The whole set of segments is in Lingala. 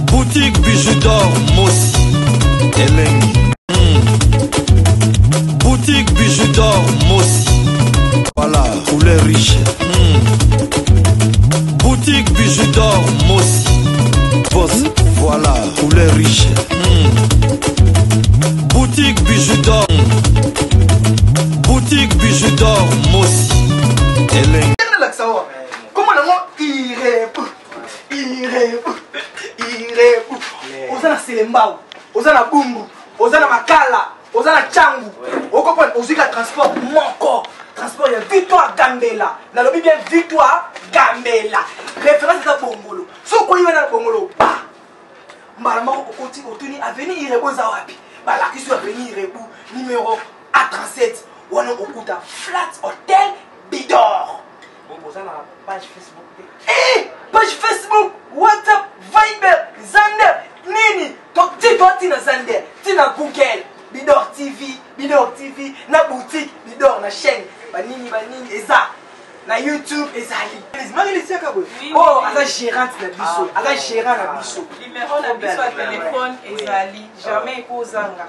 Boutique Bijou d'or Mossi Elengi. Boutique Bijou d'or Mossi. Voilà, couleur riche. Boutique Bijou d'or Mossi. Boss, voilà, couleur riche. Boutique Bijou d'or. Boutique Bijou d'or Mossi. Elengi. Comment nango irebu irebu irebu oza na selembao oza na bumbu oza na makala oza na changu okoprendre ozwi ka transport moko transport ya victoire gambela nalobi bien victoire gambela référence eza bongolo soki okoyi wana na bongolo ba mbala moko okoti otuni avenue irebu eza wapi balakisi yo avenue irebu numero a37 wana okuta flat hotel bidor boza na page facebook te eh, page facebook whatsapp viber zander nini ti to ti na zander ti na google bidor tv bidor tv na boutique bidor na chaîne banini banini eza na youtube ezali marilisi yaka boye oyo oh, aza gérante na biso ah, aza gérant na biso numero na biso ya telefone ezali jamais ekozanga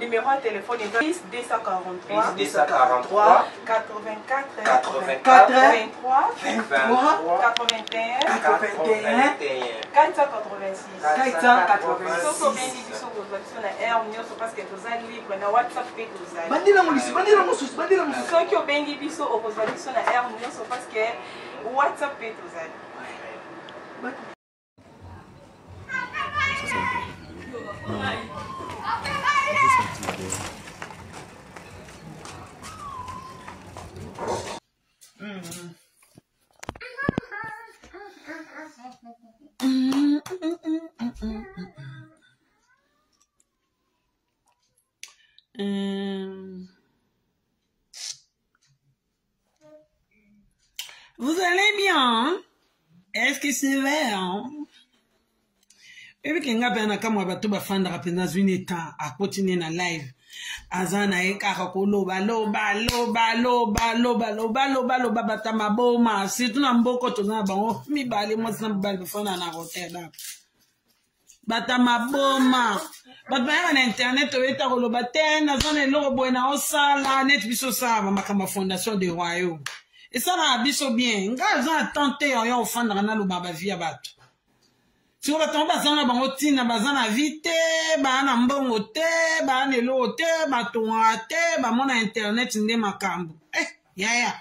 numero ya telefone eza 243 243 84 84 23 23 81 81 486 486 soki obengi biso kozwa biso na heure nyonso parce que toza libre na whatsapp mpe tozali bandela mosusu bandela mosusu bandela mosusu soki obengi biso okozwa biso na heure nyonso parce que whatsapp mpe tozali. Vous allez bien? Hein? Est-ce que c'est vrai? Hein? Ebike nga mpe na kamwa bato bafandaka mpenza azwi ne temps akoti ne na live aza na ye kaka koloba loba loba loba loba loba loba loba bata maboma surtout na mboko toza na bango mibale mwasi na mobali bafanda na rotterdam bata maboma bato bayaka na internet oyeta koloba te naza na eloko boye na osala neti biso osala bamakambo ya fondation de royaume esalaka biso bien ngai aza na temps te oya ofandaka naloba bavie ya bato siko bato yango bazanga bango ntina baza na vie te baa na mbongo te baa na eloko te batongaka te bamona internet nde makambo eh, yaya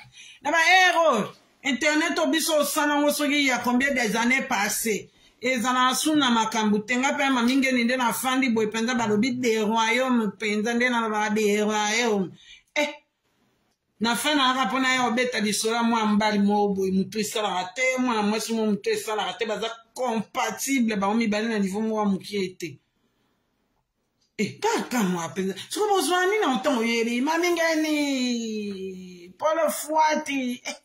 na baere oyo internet oyo biso osala yango soki ya combien des années passé ezalaka su na makambo te nga mpe mamingeni nde nafandi boye mpenza balobi de royaume mpenza nde nalobaka de royaume eh, na fin na kaka mpona ya obeta lisolo ya mwana mobali moko boye motu esalaka te mwana mwasi moko motu esalaka te baza compatible bango mibale na niveau moko ya mokie te kaka mwa mpenza soki bozwa nini na ntango oyeli mamingeni polo fuati eh.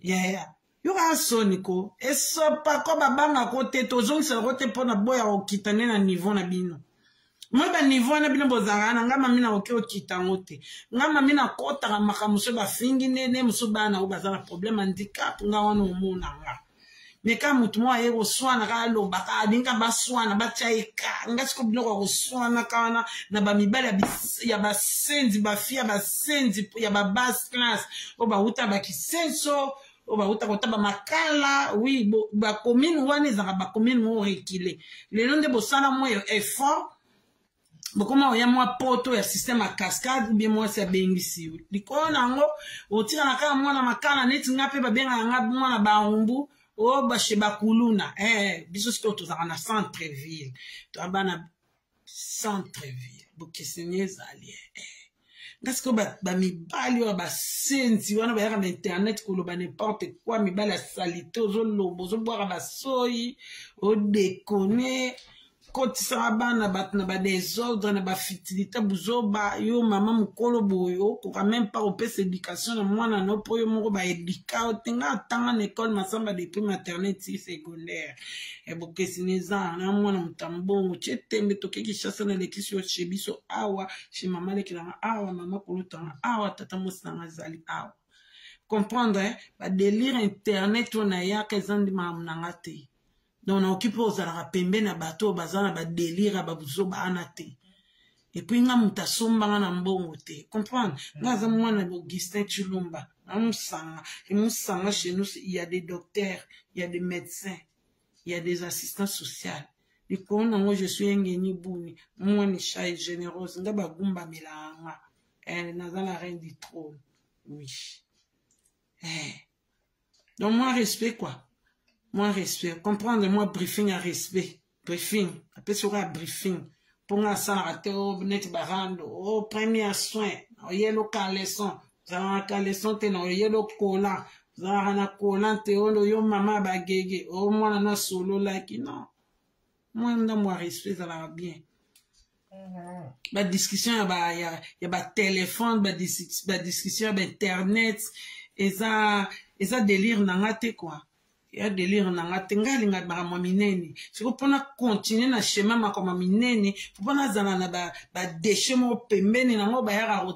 yaya yoka soni ko esopa ko babanga ko te tozongisela ko te mpo na boya kokita nde na niveau na bino moi baniveau wana bino bozalaka na ngai mami nakoki okita yango te ngai mami nakotaka makambo mosusu bafingi nde nde mosusu bana oyo baza na problème handicap ngai wana omona nga me kaka motu moko aye koswana kaka alobaka alingi kaka baswana batya ye ka nga siko biloko ya koswanaka wana na bamibali ya basenzi bafi ya basenzi ya babasse classe oyo bawuta bakisenso oyo bawuta kota bamakala wi bacommune wana ezalaka bacommune moko rekile lelo nde bosala mwa effort bokoma oya mwa poto ya système ya cascade ou bien mwasi abengisi yo likolo na yango otikala kaka mwana makala neti nga mpe babengaka nga mwana barumbu o oh, bashe bakuluna eh, biso sikoyo tozalaka na centre ville toya bana centre ville bokeseni ezali eh. nga sikoyo bamibali oyo basenzi wana bayaka na internet koloba n'importe quoi mibali ya salite ozoloba ozobwaka basoi odekone kotisaka bana bato na badesordre na bafitilité buzoba yo mama mokolo boye okoka meme pas kopesa éducation na mwana no mpo yo moko baedika yo te nga atanga na école masamba depuis maternel ti secondaire ebokesini eza na mwana moto ya mbongo tie tembe toke kinshasa nalekisi yo chez biso awa chez mama leki nanga awa mama kulutu nanga awa tata mwasi nanga azali awa comprendre eh? badelire internet oyo nayaka eza nde makambo nanga te. Donc nakoki mpe ozalaka pembeni ya bato oyo baza na badelire ya babuzoba wana te. Et puis nga moto asombanga na mbongo te, comprendre? Nga aza mwana Augustin Tshilumba, na Musanga. Et Musanga, chez nous, il y a des docteurs, il y a des médecins, il y a des assistants sociaux. Likolo nango, je suis Engeni Buni, mwana Shai généreuse. Nga bagumbamelaka nga. Eh, naza la reine du trône, oui. Eh. Donc moi, respect quoi, moi respect, comprendre? Moi briefing ya respect, briefing apesi oka ya briefing mpo nga asalaka te o neti barando o premier soin oyeli caleçon, ozalaka caleçon te na oyeli okola, ozalaka na kolan te. Oyo yo mama ya bagege o mwana nasololaki non, mwa ndambo ya respect ezalaka bien. Badiscussion ya batelefone, badiscussion ya bainternet eza délire na nga te quoi, ya délire na nga te. Ngai alinga makambo ya minene. Siko mpona continue na schéma makambo ya minene, fo mpo nazala na badéchets moko pembeni nango bayaka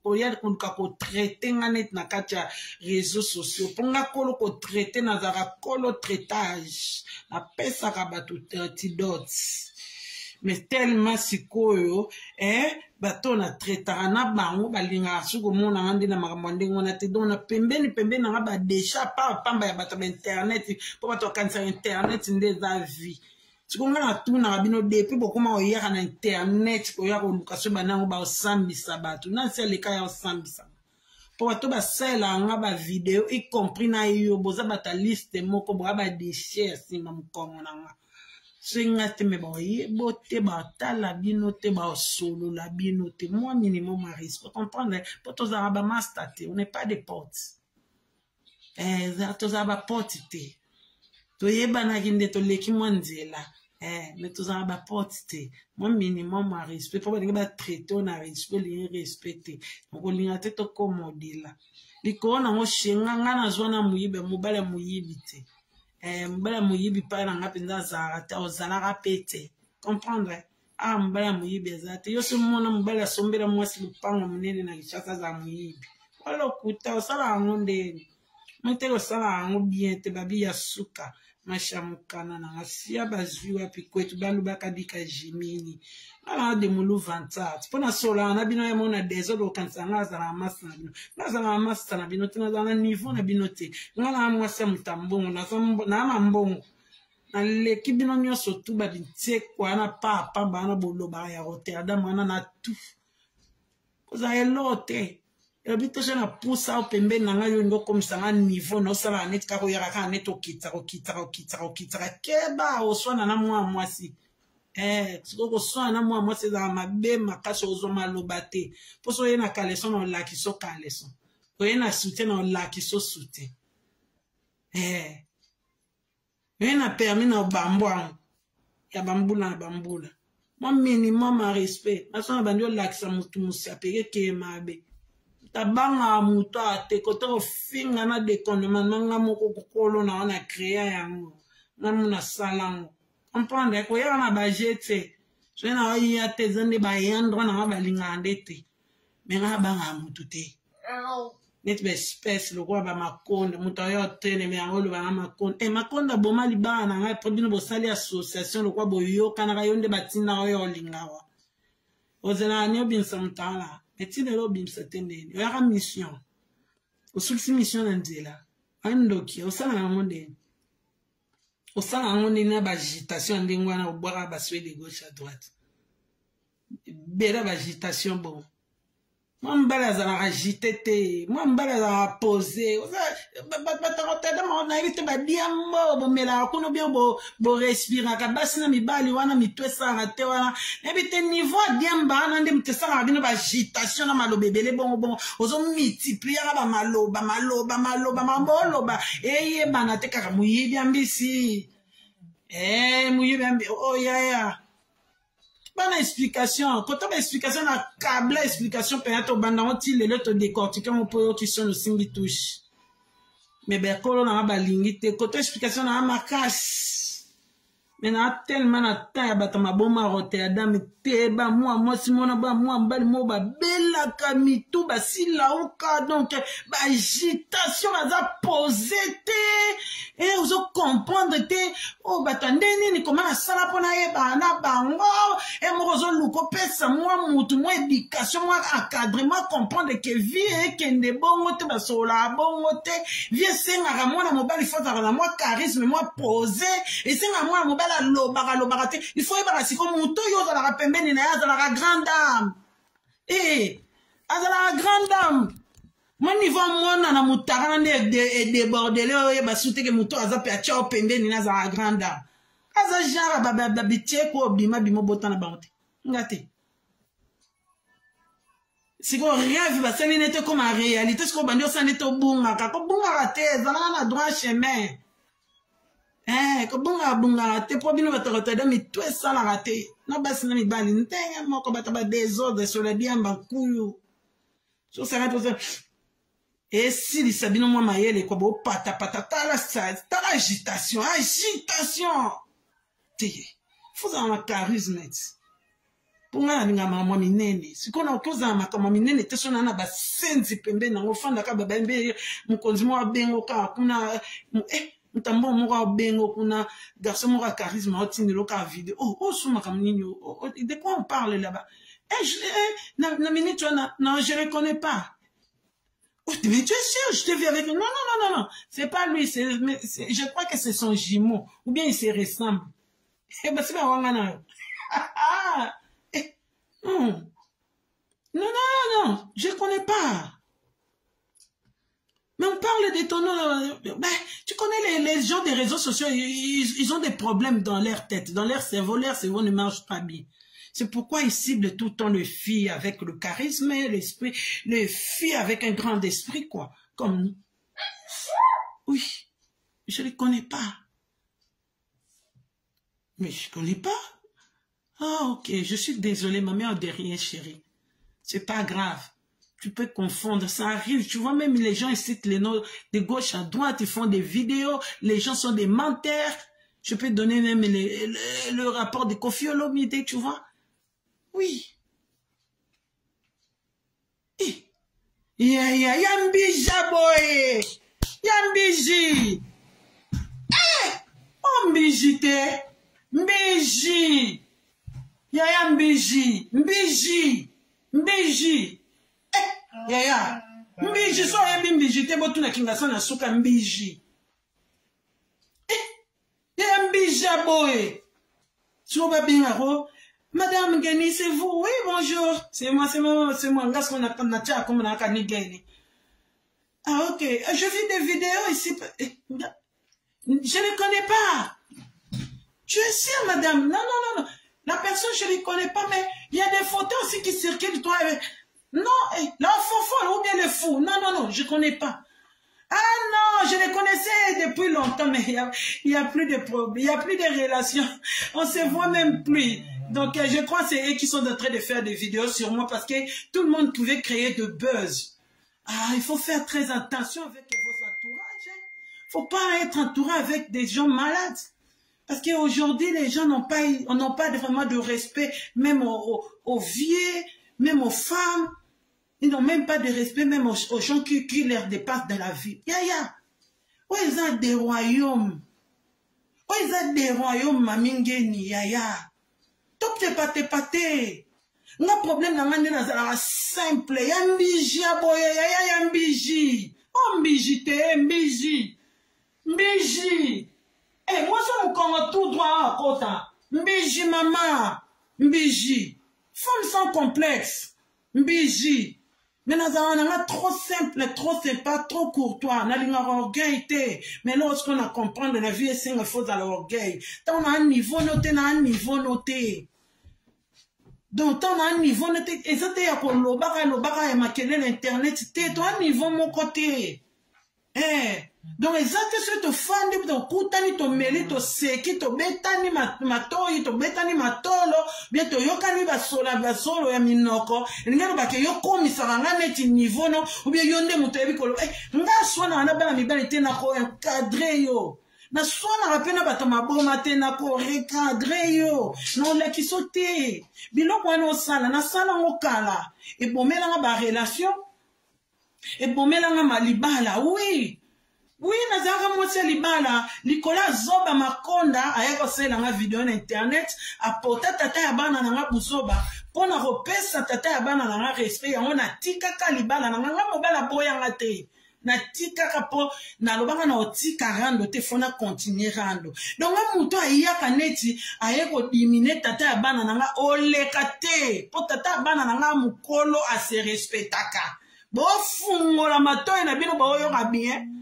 koya koluka kotraiter nga neti na kati ya réseaux sociaux. Mpo nga kolo kotraiter, nazalaka kolo traitage, napesaka bato antidote. Mais tellement sikoyo, eh, bato na traitaka na bango balingaka soki komonanga nde na makambo ya ndenge wana te. Donc na pembeni pembeni nanga badéchets pamba ya bato ya bainternet, mpo bato bakanisaka internet nde eza vie. Sikoyo nga natunaka bino, depuis bokoma koyaka na internet koya koluka so banango baosambisa bato, nasi aleka ya osambisa mpo bato basalelaka nga bavideo, y compris na yo, boza bato ya liste moko, boya badéchets ya nsima mokongo na nga. Soki nga te, me baoyebo te, batala bino te, basolola bino te. Mwa minimum ya respect, comprendre? Mpo tozalaka bamaster te, on n'est pas des potes. Eh, tozala bapotes te, toyebanaki nde toleki mwa nzela. Eh, mais tozala bapotes te. Mwa minimum ya respect, mpo balingi batraiter oyo na respect, olingi respect te, okolinga te. Tokomodela likolo nango shenga nga nazwa na moyibi, mobali ya moyibi te. Eh, mobali ya moyibi mpa na nga mpenza azalaka te, ozalaka mpe te, comprendre? Ah, mobali ya moyibi aza te. Yo so mona mobali asombela mwasi lupango monene na Kinshasa, azala moyibi wala okuta osala yango ndeni motele, osala yango bien te. Babi ya suka mashamukana nanga sia bazwi wapi kwetu balobaka bika jimini nga na demolu vantart mpo nasolaka na bino. Ya mona désordre, okanisa nga azalaka masa na bino. Nga azalaka masa na bino te, nazala na niveau na bino te. Nga na mwasi ya moto ya mbongo, naa na mbongo, naleki bino nyonso tu. Babintiekwa wana papa wana bolobaka ya Rotterdam wana na tu kozala eloko te. Elobi te so na pusa o pembeni na ngai, oyo nde okomisa nga niveau na osalaka neti kaka oyaka kaka neti okitaka, okitaka, okitaka, okitaka. Keba, oswana na mwana mwasi. Eh, sikoyo koswana na mwana mwasi ezalaka mabe makasi, ozwa maloba te. Mpo so oye na caleçon na olakisa caleçon, oye na soutien na olakisa soutien. Eh, oye na permis na obambo yango ya bambula na bambula. Mwa minimum ya respect. Naso na bandi olakisa motu mosapi, ekekeye mabe. Tabangaka moto ate kote kofinga na déconnement na nga moko kokolo na wana créa yango, nga mo nasala yango, comprendre? Koyaka na baje te, soki na oya te, eza nde bayandre na nga balingaka nde te. Me nga abangaka motu te neti baespèce lokola bamakonde. Moto ayo oteleme yango olobanga makonde. E makonde aboma libala na ngai mpo bino bosali association lokola boyokanaka. Yo nde batindaka oyo olingawa, ozelaka ni obimisa moto ala eti lelo obimisa te. Ndeni oyaka mission, osukisi mission na nzela. Andoki osala yango ndeni, osala yango ndeni na baagitation ya ndenge wana, obwaka baswe de gauche à droite, bela baagitation. Bon, mwa mobali azalaka agité te, mwa mobali azalaka posé. Bato nayebi te, badiambo bomelaka kuna bien, borespiraka basi na mibali wana, mito esalaka te wana. Nayebi te niveau ya diamba wana nde moto esalaka bino baagitation na maloba ebele. Bongo bongo ozomultipliaka bamaloba, maloba, maloba, mambo oloba eyebana te. Kaka moyibi ya mbisi, moyibi ya mbisi. Oh yaya, bana explication kota, baexplication na câble, explication mpenza tobanda ngo ti lelo, todécortique ngo mpo oyoki soni, osimbi touche. Me bekolo nanga balingi te kota explication nanga makasi. Me na tellement na temps ya bato maboma Rotterdam te, ba mwa mwasi mona ba mwa mobali moko babelaka mitu, basilauka, donc ba agitation, baza pose te, e ozo comprendre te oyo bato ya nde nini, koma nasala mpo nayebana na bango. E moko ozoluka opesa mwa mutu mwa éducation, mwa encadrement, comprendre ke vie ekende bongo te, basololaka bongo te. Vie esengaka mwana mobali fo azalaka na mwa charisme, mwa pose. Esengaka mwana mobali alobaka alobaka te. Il faut oyebaka sikoyo moto oyo ozalaka pembeni na ye azalaka grande dame, e azalaka grande dame. Mwa niveau mona na motakana nde edebordele, oyo oyeba su teke moto aza mpe atya o pembeni na azalaka grande dame, aza genre babitieko oyo bima bima obota na bango te. Nga te sikoyo rêve basali nete ekoma réalité. Sikoyo obandi osala nete obungaka, kobungaka te, ezalaka na droit chemin. Eh, kobungaka bungaka te, mpo bino bato ya mitu esalaka te, na basi na mibali ndenge moko, bato ba desordre sola diamba nkuyu sosala mposa esilisa bino mwa mayele kwa bopatapata. Tala tala agitation, agitation te, fozala na charisme ti mpo ngai nalinga makambo ya minene. Sikoyo nakoki ozala makambo ya minene te so naa na basenzi pembeni nango. Ofandaka babayembe mokonzi moko abengo kaka kuna, eh, motambo moko abengo kuna, garçon moko ya charisme aotindela kaka video. Oh, osu makambo nini? De quoi on parle là-bas? Eh, eh, na minute wana, non, je ne connais pas. Oh, mais tu es sûr, je te vis avec lui. Non, non, non, non, non. C'est pas lui. C'est, mais je crois que c'est son jumeau. Ou bien il se ressemble. Eh ben, c'est pas wangana. Eh, Non, non, non, je connais pas. Mais on parle de ton nom. Ben, tu connais les gens des réseaux sociaux, ils ont des problèmes dans leur tête, dans leur cerveau. Leur cerveau ne marche pas bien. C'est pourquoi ils ciblent tout le temps les filles avec le charisme, l'esprit, les filles avec un grand esprit, quoi. Comme nous. Oui, je ne les connais pas. Mais je ne connais pas. Ah, ok, je suis désolée, ma mère de rien, chérie. C'est pas grave. Tu peux confondre, ça arrive. Tu vois, même les gens, ils citent les noms de gauche à droite, ils font des vidéos, les gens sont des menteurs. Je peux donner même le rapport de Koffi Olomide, tu vois. Oui. Eh. Ya, ya, ya mbija boy. Ya mbiji. Eh! Oh, mbiji te. Mbiji. Ya, ya mbiji. Mbiji. Mbiji. Eh, ya, ya. Mbiji, so oyebi mbiji te, botuna Kingasani na suka mbiji. Eh, ya mbija boye. So babengako Madame Geni, c'est vous? Oui, bonjour. C'est moi, c'est moi, c'est moi. Nga siko na tia comme na kani Geni. Ah, ok. Je vis des vidéos ici. Je ne connais pas. Tu es sûre, madame? Non, non, non, non. La personne, je ne connais pas, mais il y a des photos aussi qui circulent. Toi, non, l'enfant folle ou bien le fou. Non, non, non, je ne connais pas. Ah non, je les connaissais depuis longtemps, mais il y a plus de problèmes, il n'y a plus de relations. On se voit même plus. Donc, je crois que c'est eux qui sont en train de faire des vidéos sur moi parce que tout le monde pouvait créer de buzz. Ah, il faut faire très attention avec vos entourages. Hein. Faut pas être entouré avec des gens malades. Parce qu'aujourd'hui, les gens n'ont pas, n'ont pas vraiment de respect, même aux vieux, même aux femmes. Ils n'ont même pas de respect, même aux gens qui leur dépassent dans la vie. Ya, ya. Où ils ont des royaumes. Où ils ont des royaumes, mamingeni, ya, ya. Top te pate pate. Nga problème na nga nde nazalaka simple. Ya mbiji ya boye, ya, ya, ya mbiji. Oh, mbiji te, mbiji. Mbiji. Eh, moi, so mokongo tout droit akota. Mbiji, mama. Mbiji. Femme sans complexe. Mbiji. Mais nazalaka nanga trop simple, trop sympa, trop courtois. Nalingaka orgueil te. Mais lorsqu'on a comprendre la vie esenga, faut ozala orgueil. Ntango na niveau no te, na niveau no te. Donc ntango na niveau no te, eza te ya kolobaka lobaka ya makelele internet te, to na niveau moko te. Eh, donc eza te soki tofandi, tokutani, tomeli, toseki, tobetani matoi, tobetani matolo, bien toyokani basola basolo ya minoko, elingi alobaka yo komisaka nga neti niveau no, ou bien yo nde moto oyebi koloba. Eh, nga aswanaka na bana mibali te, nako encadre yo. Naswanaka mpe na bato maboma te, nakorecadre yo, naolakisa te biloko wana osala. Nasala yango kala, ebomelanga barelation, ebomelanga malibala. Wi wi, nazalaka mwasi ya libala. Likolo ya zoba Makonda aya kosalelanga video na internet, apota tata ya bana na nga buzoba. Mpo na kopesa tata ya bana na nga respect, yango natikaka libala na nga. Nga mobali aboyanga te, natikaka mpo nalobaka na otika rando te, fo na continue rando. Donc nga moto ayaka neti aye kodimine tata ya bana na nga, oleka te, mpo tata ya bana na nga mokolo ase respectaka. Bofungola matoi na bino, baoyoka bien,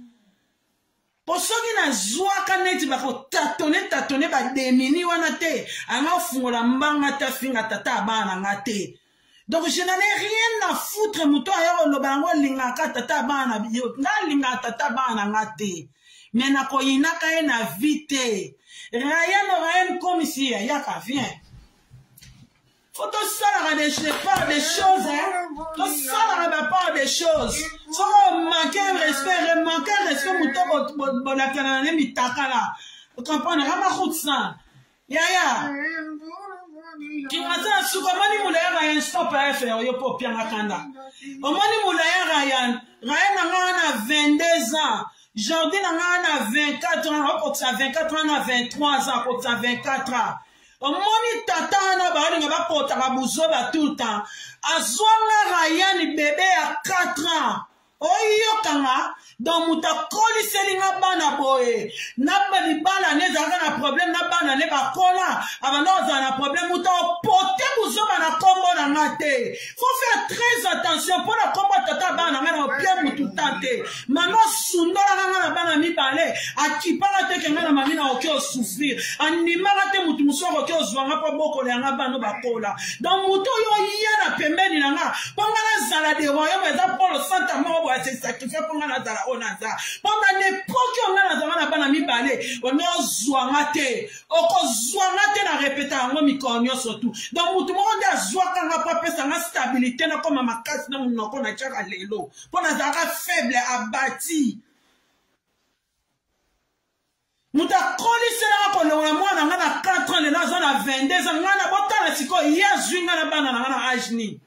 mpo soki nazwaka neti bakotatone tatone bademini wana te, anga ofungola mbanga te, afinga tata ya bana na nga te. Donc je n'en ai rien à foutre. Moto aya koloba yango, alingaka tata ya bana na yo, nga alingaka tata ya bana na nga te, me nakoyinaka ye na vie te. Ryan, Ryan, comme ici, yaka, viens. Faut tosalaka des part des choses, hein? Tosalaka ba part des choses. Soki omanke respect, remanke respect, moto bolakana na mitakala, comprendre ramakhutsa yaya kingaza suka. Omoni molaya Ryan, stop afe oyo mpo opianga kanda. Omoni molaya Ryan, Ryan na nga na 22 ans, Jordi na nga na 24 ans, okokisa 24 ans na 23 ans, akokisa 24 ans. Omoni tata wana, baolinga bakotaka buzoba tout le temps. Azwanga Ryan bebe ya 4 ans, oyokanga. Donc moto akoliseli nga bana boye na libala ne ezalaka na problème na bana ne bakola, abanda kozala na problème. Moto apote buzoba na nkombo na nga te, faut faire très attention mpo na nkombo ya tata bana na nga na opie motu ta te. Mama asundolaka nga na bana mibale, akipaka te ke nga na mami na oki osouffrir, andimaka te motu mosusu akoki ozwa nga mpo bokola yanga bana bakola. Donc motu oyo oya na pembeni na nga mpo nga nazala de royaume, eza Polo Santa moko boye ase sacrifie mpo nga nazala oyo naza. Mpo nga na epoki oyo nga nazala na bana mibale, olingi ozwa nga te, okozwa nga te. Na repeta yango mikolo nyonso tu. Donc motu moko nde azwaka nga mpo apesa nga stabilité, nakoma makasi na monoko natiaka lelo, mpo nazalaka faible abati. Moto akoliselaka kolongola mwana nga na 4 ans, lelo aza na 22 ans. Ngai na botala sikoyo, ye azwi ngai na bana na ngai na age nini?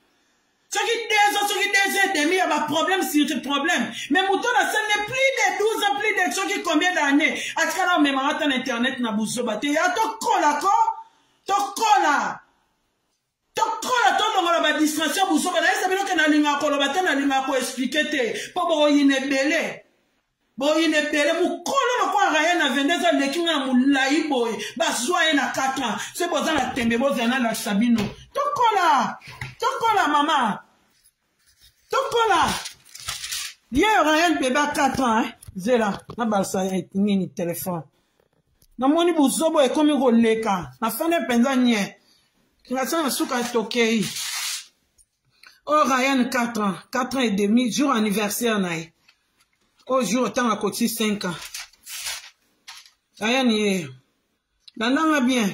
Soki 2 ans, soki 2 ans et demi, ya baproblème sur problème. Mais moto nasali plus de 12 ans, plus de soki combien d'années, atikala omemaka ata na internet na buzoba te. Ya tokola ko, tokola, tokola, tolongola badistraction buzoba. Nayesa bino ke nalingaka koloba te, nalingaka koexplike te, mpo bokoyina ebele, boyina ebele. Mokolo lokola Raya na 22 aleki nga na molai boye, bazwa ye na 4 ans. Soki boza na tembe, bozala nalakisa bino. Tokola, tokola mama, tokola. Ye Ryan bebe 4 ans, hein? Zela nabalisa nini telefone. Namoni buzobo ekomi koleka, nafandi mpenza nye kingatia na suka. Tokei oyo Ryan 4 ans, 4 ans et demi, jour anniversaire na ye oyo, jour ntango akoti 5 ans. Ryan ye landanga bien,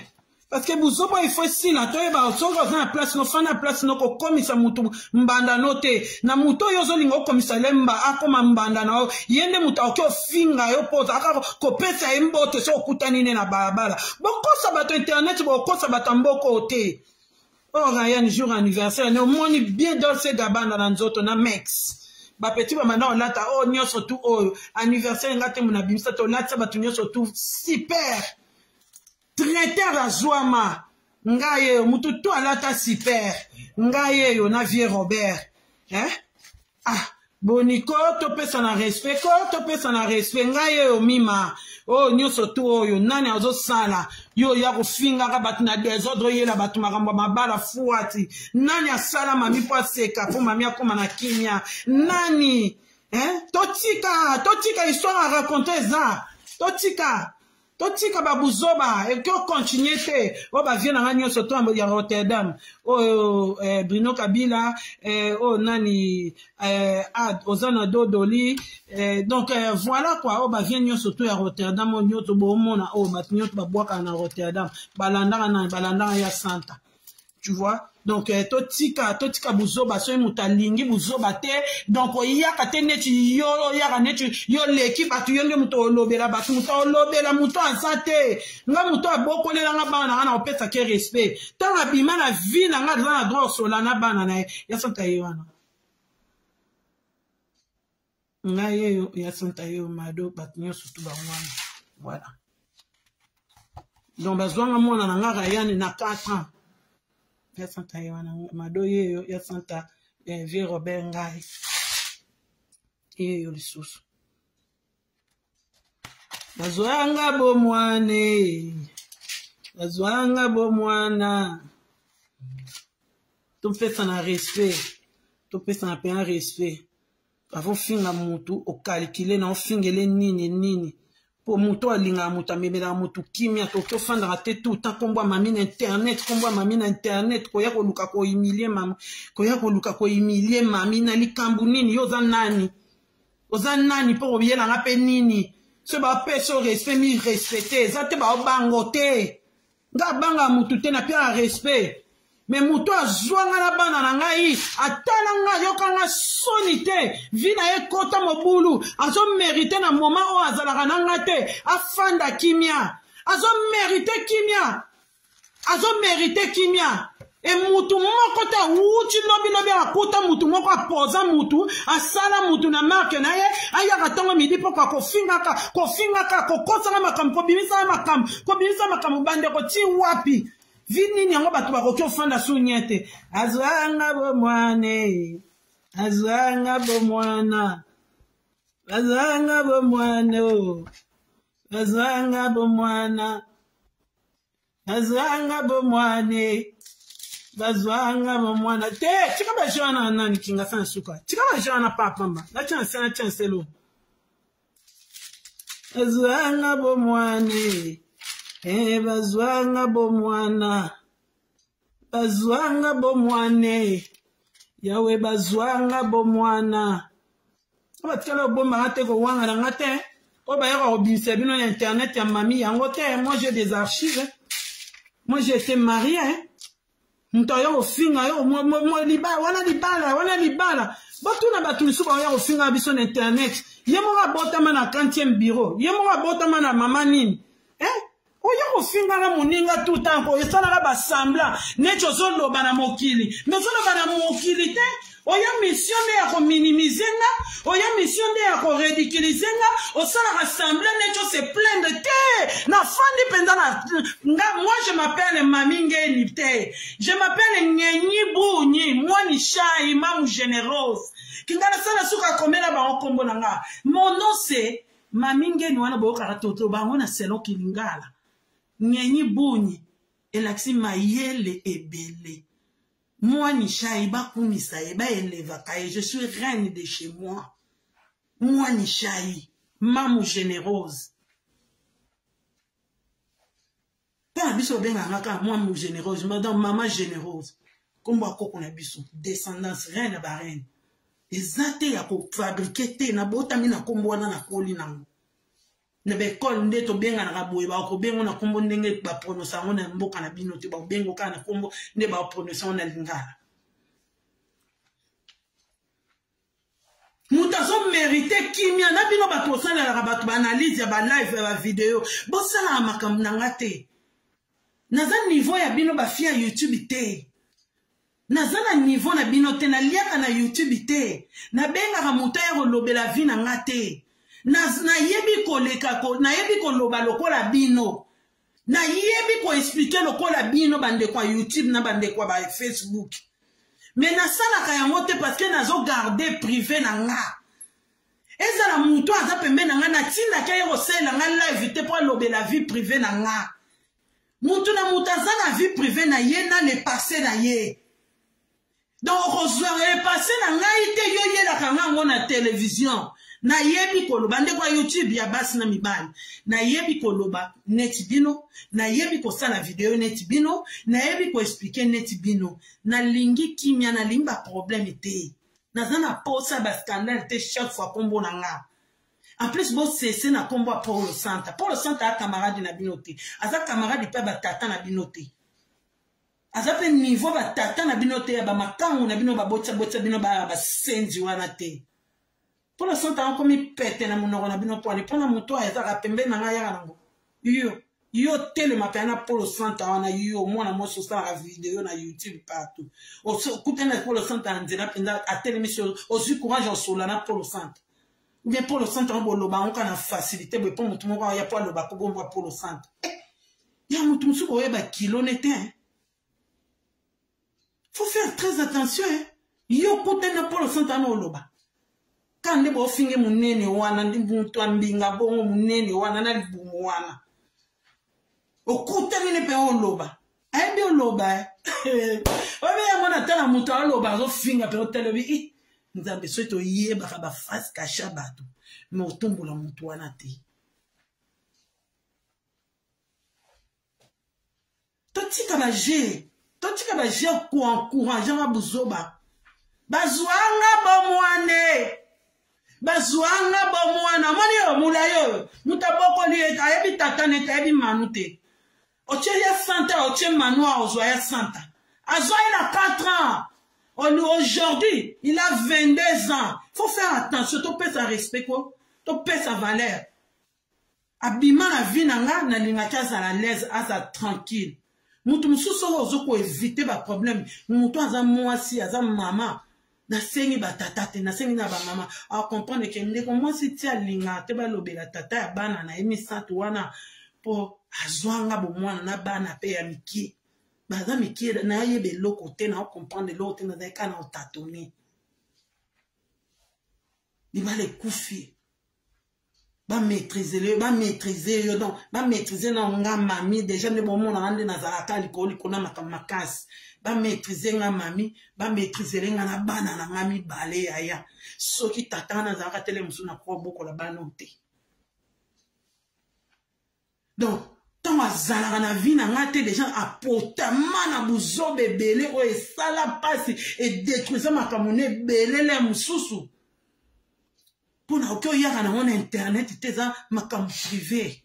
parce que buzoba il faut esila. Toyeba soki oza na place, nofanda na place no, kokomisa mutu mbanda no te. Na motu oyo ozolinga okomisa lemba akoma mbanda na yo, ye nde moto akoki ofinga yo mpo ozalaka kopesa ye mbote soki okutani ne na balabala. Bokosa bato internet, bokosa bato ya mboka oyo te. Oyo Ryan, jour anniversaire ne, omoni bien Dolce Gabana na nzoto na mex bapeti bamanda olata oyo nyonso tu. Oyo anniversaire nga te, mona bimisa tolatisa bato nyonso tu super. Traiteur azwama, ngai eyo motu tu alata super, ngai eyo na vieux Robert, eh? Ah, boni ko, topesa na respect ko, topesa na respect. Ngai oyo mima oyo nyonso tu oyo nani azosala yo oya kofingaka bato na desordre, oyela bato makambo ya mabala fuati. Nani asala mami mpo aseka, mpo mami akóma na kimia? Nani, eh? Totika, totika histoire a raconte eza. Totika, totika babuzoba, eke okontinue te. Oyo bavie na nga nyonso to ya Rotterdam oyo, Bruno Kabila, oyo nani, ad oza na dodoli, donc voilà quoi. Oyo bavie nyonso to ya Rotterdam oyo nyonso boomona, oyo bato nyonso babwakaka na Rotterdam, balandaka nani? Balandaka ya Santa. Tu vois? Donc eh, totika totika buzoba. Soki moto alingi buzoba te, donc oyaka te neti yo, oyaka neti yo leki bato, yo nde moto olobela bato, moto olobela moto aza te. Nga moto abokolela nga bana na nga, na opesaki respect. Ntango abima na vie na nga, aza na droit osola na bana na ye. Ya santa ye wana ngai yeyo, ya santa yeyo mado, bato nyonso tu bango wana. Voilà, donc bazwanga mwana na nga Rayane na 4 ans. Ya santa ye wana mado yeyo, ya santa eh, vie Robert ngai yeyo lisusu. Bazwanga bomwane, bazwanga bomwana. Topesana respect, topesana mpenza respect. Avofinga mutu, okalikile na ofingele nini nini, mpo moto alingaka moto, amemelaka moto kimia. Toki ofandaka te tout temps kombo ya mami na internet, kombo ya mami na internet, koya koluka kohumilie mama, koya koluka kohumilie mami na likambo nini? Yo oza nani? Oza nani mpo koyelanga mpe nini? So bapesa yo respect, mi respecte. Eza te baobango te, nga abangaka motu te, napiaka respect. Me moto azwanga na bana na ngai, atala nga, ayoka nga soni te. Vi na ye kota mobulu, azomerite na moma oyo azalaka na nga te, afanda kimia. Azomerite kimia, azomerite kimia. E mutu moko te awuti lobilobi akuta mutu moko apoza mutu, asala mutu na marke na ye, ayaka ntongo midi mpo kofingaka, kofingaka, kokosaka makambo, kobimisaka makambo, kobimisa makambo. Bandeko, ti wapi? Vi nini yango bato bakoki ofanda sunie te? Azwanga bomwane, azwanga bomwana, azwanga bomwane o, azwanga bomwana, bazwanga bomwane, bazwanga bomwana te. Tika baje wana nani kinga sana suka, tika baje wana papamba natia nse, natia nselo. Bazwanga bomwane eh, bazwanga bomwana, bazwanga bomwane yawe, bazwanga bomwana. Batikala obombanga te, kowanga na nga te, oyo bayaka kobimisa bino na internet ya mami yango te. Moi, j'ai des archives. Moi, j'ai été marié. Moto aya kofinga yo libala wana, libala wana, libala. Botuna bato misusu baoya kofinga biso na internet. Ye moko abotama na 40e bureau, ye moko abotama na mama nini, eh? Oya kofingaka moninga tout temps, esalaka basemblant neti ozoloba na mokili, me ozoloba na mokili te. Oya mission nde ya kominimize nga, oya mission nde ya korediculize nga, osalaka semblant neti ose plaindre te. Nafandi mpenza na nga. Moi, je m'appelle Mami Ngeni te, je m'appelle Ngenyi Bunyi Mwani Shai Mamu Générose. Kinga nasala suka akomela bango nkombo na nga. Mon nom, c'est Mami Ngeni. Wana boyokaka toto bango na selon kilingala. Ngenyi Bunyi elakisi mayele ebele. Mwani Shai, bakumisa ye, baelevaka ye. Je suis reine de chez moi, Mwani Shai Mamu Générose. Mpo na biso obengaka kaka Mwamu Générose, madame mama Générose, nkombo ya koko na biso, descendance reine ya bareine. Eza te ya kofabrike te, nabotami na nkombo wana, nakoli nango na baekole nde tobenganaka boye. Bakobengo na nkombo ndenge baprononsa yango na mboka na bino te, bakobengo kaka na nkombo nde baprononsa yango na lingala. Moto azomerite kimia na bino. Bato bosalelaka bato baanalyse ya balive ya bavideo, bosalaka makambo na nga te. Naza niveau ya bino bafi ya YouTube te, naza na niveau na bino te. Naliaka na YouTube te, nabengaka moto ya kolobela vi na nga te. Nayebi koleka, nayebi koloba lokola bino, nayebi koexplike lokola bino, bandeko ya YouTube na bandeko ya bafacebook. Me nasalaka yango te parce que nazogarde privé na nga. Ezala moto aza pembeni na nga, natindaki ye kosalela nga live te mpo alobela vie privé na nga. Moto na moto aza na vie privé na ye, na le passé na ye. Donc okozwa le passé na ngai te, yo yelaka nga yango na télévision. Nayebi koloba, ndeko ya YouTube ya basi na mibali, nayebi koloba neti bino, nayebi kosala video neti bino, nayebi koexplike neti bino. Nalingi kimia, nalingi baproblème te, naza na posa bascandale te. Chaque fois kombo na nga, en plus bosese na kombo ya Paulo Santa. Paulo Santa aza camarade na bino te, aza camarade mpe batata na bino te. Aza mpe niveau batata na bino te ya bamakangu na bino babotiabotya bino baya basenzi wana te. Polo Santa akomi pete na monoko na bino pwani mpona moto oyo azalaka pembeni na ngai ayaka nango yo yo telema mpenza na Polo Santa wana yo mwana mwasi osalaka video na YouTube partout okutani na Polo Santa na nzela mpenza atelemisi yo ozwi courage osola na Polo Santa ou bien Polo Santa yango boloba yango kaka na facilité boye mpo moto moko aya mpo aloba kobombwa Polo Santa eh, ya moto mosusu boyeba kilo ne te faut faire très attention hein. Yo kutani na Polo Santa wana oloba kaka nde bofinge monene wana nde moto ya mbinga bongo monene wana na libumu wana okutani ne mpe oloba ayebi oloba eh. Oyebi yango na tala moto aloba azofinga mpe otala obi i nzambe soki toyebaka baface kasha bato me otombola moto wana te. Totika ba jeu, totika ba jeu koencourage nga buzoba. Bazwanga bomwane, bazwanga bomwana. Omoni oyo molai oyo moto abokoli ye ayebi tata nete ayebi manu te. Otie ya santa, otie manu a ozwa ya santa, azwa ye na 4 ans. Aujourd'hui il a 22 ans. Faut faire attention, topesa respect ko, topesa valeur. Abima na vie na nga, nalingaki azala à l'aise, aza tranquille. Moto mosusu oyo ozo koevite baproblème, moto aza mwasi, aza mama, nasengi batata te, nasengi na bamama acomprendre ke ndeko mwasi ti alingaka te balobela tata ya bana na ye misato wana, mpo azwanga bomwana na bana mpe ya mikie, baza mikie, nayeba eloko te, naocomprendre eloko te, nazali kaka na otatone. Libala ekufi, ba maîtriser yo, ba maîtriser yo, donc ba maîtriser na nga mami déjà nde bomonaka nde nazalaka likolo likolo na makambo makasi. Ba maîtriser nga mami, ba maîtriser nga na bana na nga mibale yaya. Soki tata wana azalaka tele mosusu na koka bokola bana te. Donc ntango azalaka na vie na nga te déjà apotama na buzoba ebele oyo esala mpasi edetruisa makambo na ebelele mosusu mpona oki oyaka nango na internet te, eza makambo privé.